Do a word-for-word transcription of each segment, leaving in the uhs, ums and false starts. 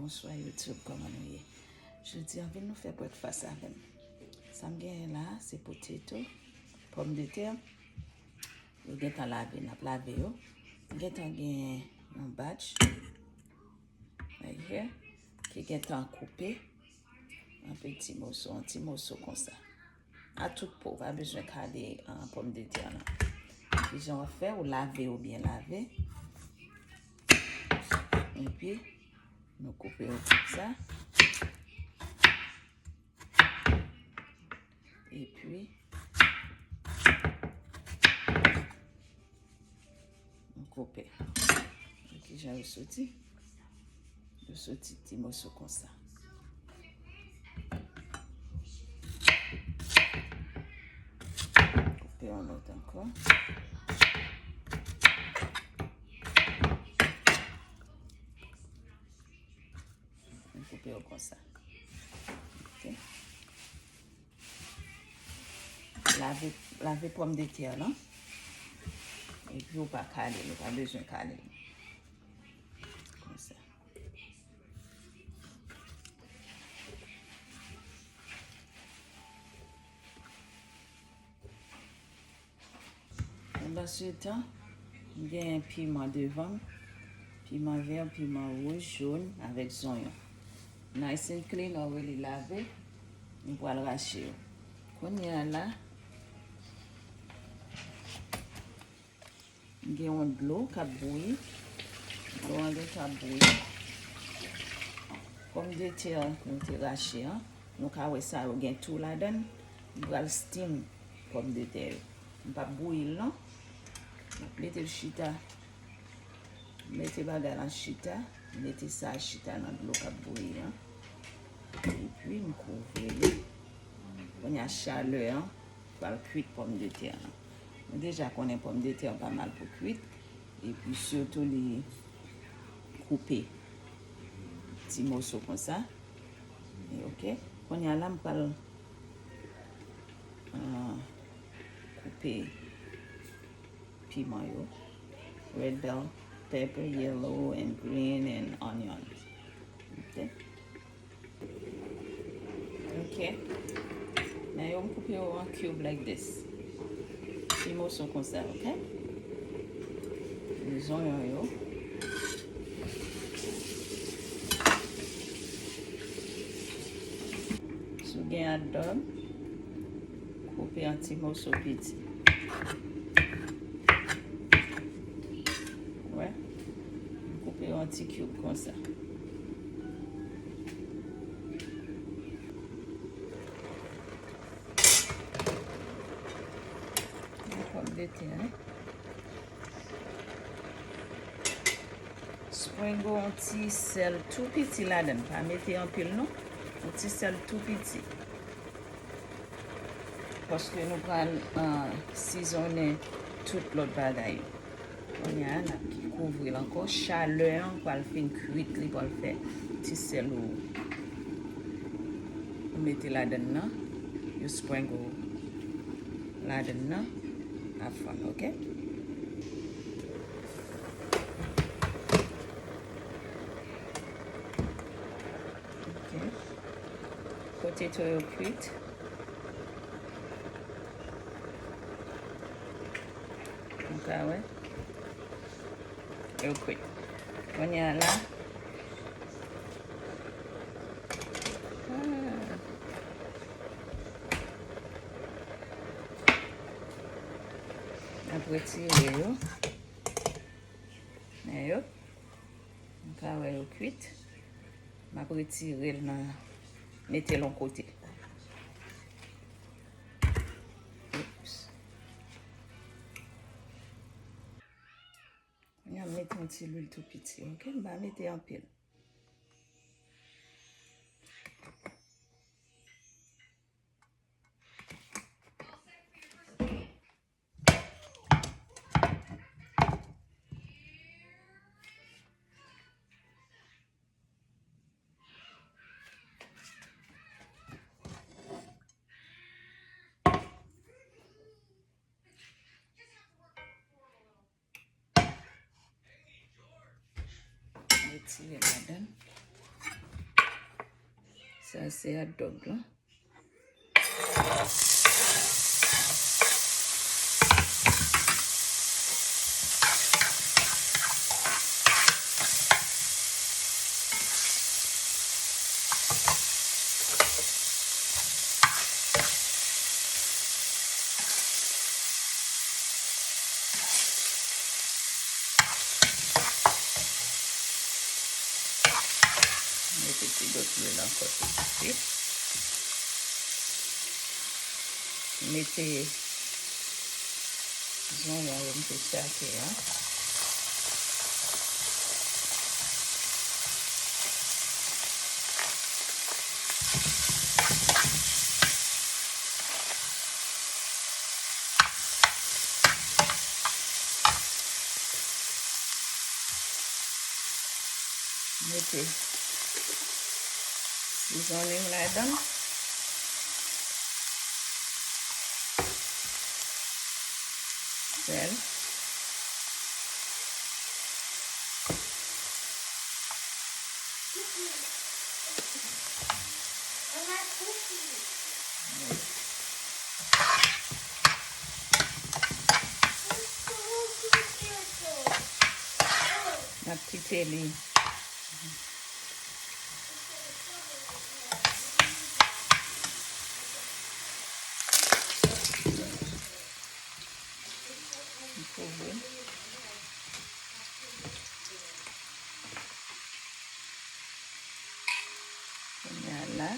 Bonswa YouTube, kòman nou ye? Jodi a, vin nou fè breakfast avè m. Sa m genyen la, se potato, pòmdetè. Yo gentan lave, n ap lave yo. M gentan gen yon batch right here ki gentan koupe an piti moso, an ti moso konsa. A tout po, pa bezwen kale, ah, pòmdetè lan. Kijan w ap fè? Ou lave yo byen lave. Epi, nou koupe yo konsa. Epi, nou koupe. Gade kijan yo soti. Yo soti ti moso konsa. Koupe yon lòt ankò. M koupe yo konsa. Ok. Lave, lave pòmdetè lan. Epi ou pa kale l, ou pa bezwen kale l. Konsa. Pandansetan, m gen piman devan m, piman vè, piman wouj, jòn, avèk zonyon. Nice and clean, already lave. M pral rache yo. Kounye a la, m gen yon dlo k ap bouyi. Dlo an gentan ap bouyi. Pòmdetè nou te rache an, nou ka wè sa yo gen tou ladan l. M pral steam pòmdetè yo. M p ap bouyi l non. M ap mete l chita. Mete bagay lan chita. Mete sa chita nan dlo k ap bouyi an. Epi m kouvri li. Kounye a chalè an pral kwit pòmdetè an. Nou deja konnen pòmdetè an pa mal pou kwit. Epi sitou li koupe ti moso konsa. E ok. Kounye a la m pral, ah, koupe piman yo. Red bell pepper, yellow and green and onion. Ok. Ok. Men yo m koupe yo an cube like this. Ti moso konsa, ok? Zonyon yo. Si w gen hot dog, koupe an ti moso piti. Wè, m koupe yo an ti cube konsa. Pòmdetè, wi. Sprinkle yon ti sèl tou piti ladan l. Pa mete anpil non. Yon ti sèl tou piti. Paske nou pral, ah, sizonnen tout lòt bagay yo. Kounye a, n ap kouvri l ankò. Chalè an pral fin kwit, li pral fè ti sèl ou, ou mete ladan l nan. Yo sprinkle ladan l nan. Ap fann, ok? Ok. Potato yo kwit. Ou ka wè. Yo kwit. Kounye a la. Ah. N ap retire yo. Men yo. Ou ka wè yo kwit. M ap retire l nan, mete l yon kote. Oops. Kounye a m mete yon ti lwil tou piti, ok? M pa mete anpil. Retire ladan. Sa se hot dog lan. Mete ti dòt lwil ankò tou piti. Mete zonyon yo m te chake an. Mete seasoning ladan. Sèl. N ap kite li. Kouvri. Kounye a la,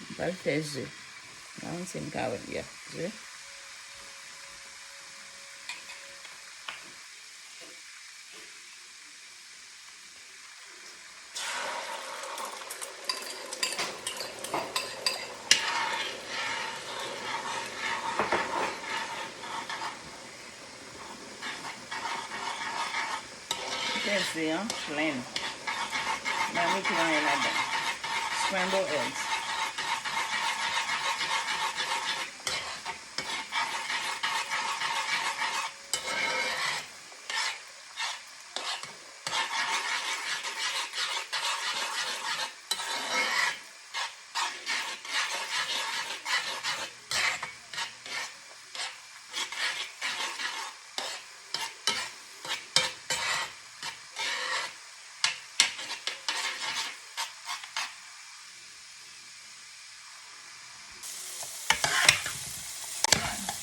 m pral fè ze. M pa konn si m ka wè l, ya, ze. Fè ze an plen. M pa mete anyen ladan. Scramble eggs.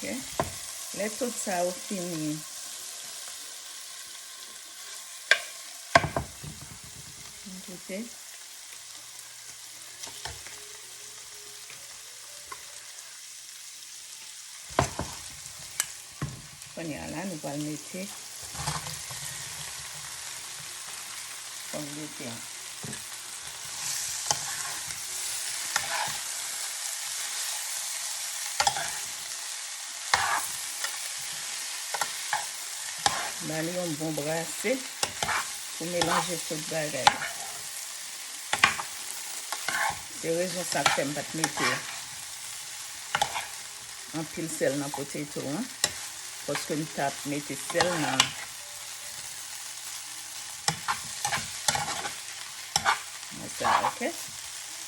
Ok. Lè tout sa yo fini goute. Kounye a la, nou pral mete pòmdetè an. Ba li yon bon brase pou melanje tout bagay. Se rezon sa k fè m pa t mete anpil sèl nan potato an, paske m t ap mete sèl nan, nan sa, ok?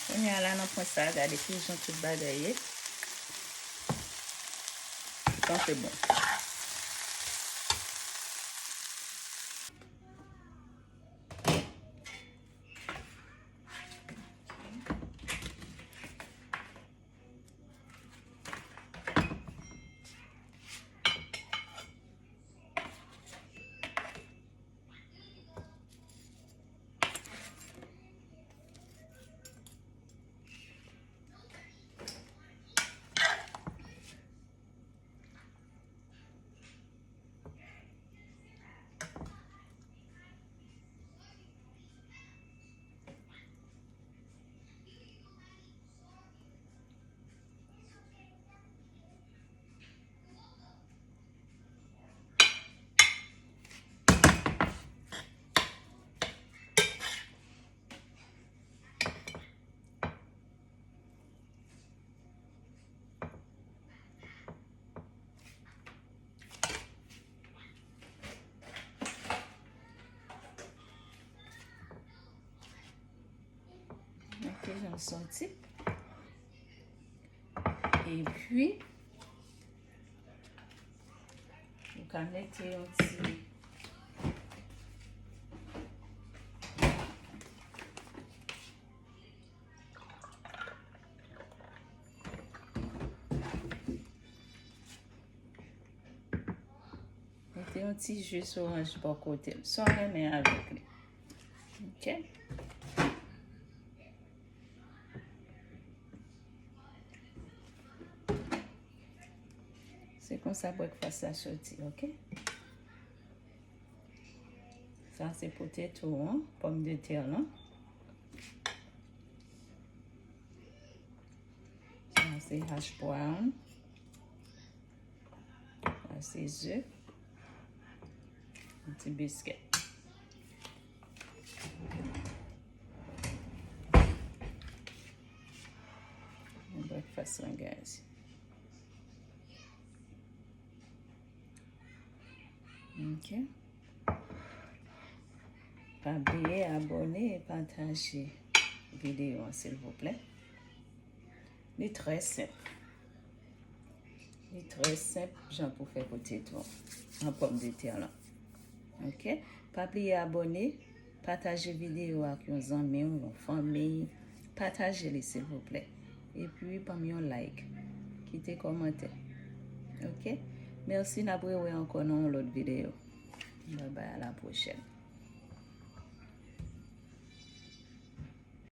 Kounye a la, nan pwen sa a, gade kijan tout bagay ye. Santi bon. Soti. Epi, ou ka mete yon ti Mete yon ti jis oranj bò kote l. Sa w renmen avèk li. Ok? Se konsa breakfast la soti, ok? Sa se potato an, pòmdetè lan. Sa se hash brown. Sa se ze. Yon ti biskèt. Bon breakfast lan, guys. Ok. Pa bliye abòne e pataje videyo an, silvouplè. Li trè senp. Li trè senp jan pou fè potato an, pòmdetè lan. Ok? Pa bliye abòne, pataje videyo ak yon zanmi w, yon fanmi. Pataje li, silvouplè. Epi, ban m yon like. Kite kòmantè. Ok? Mèsi, n ap rewè ankò nan yon lòt videyo. Bye bye, à la prochaine.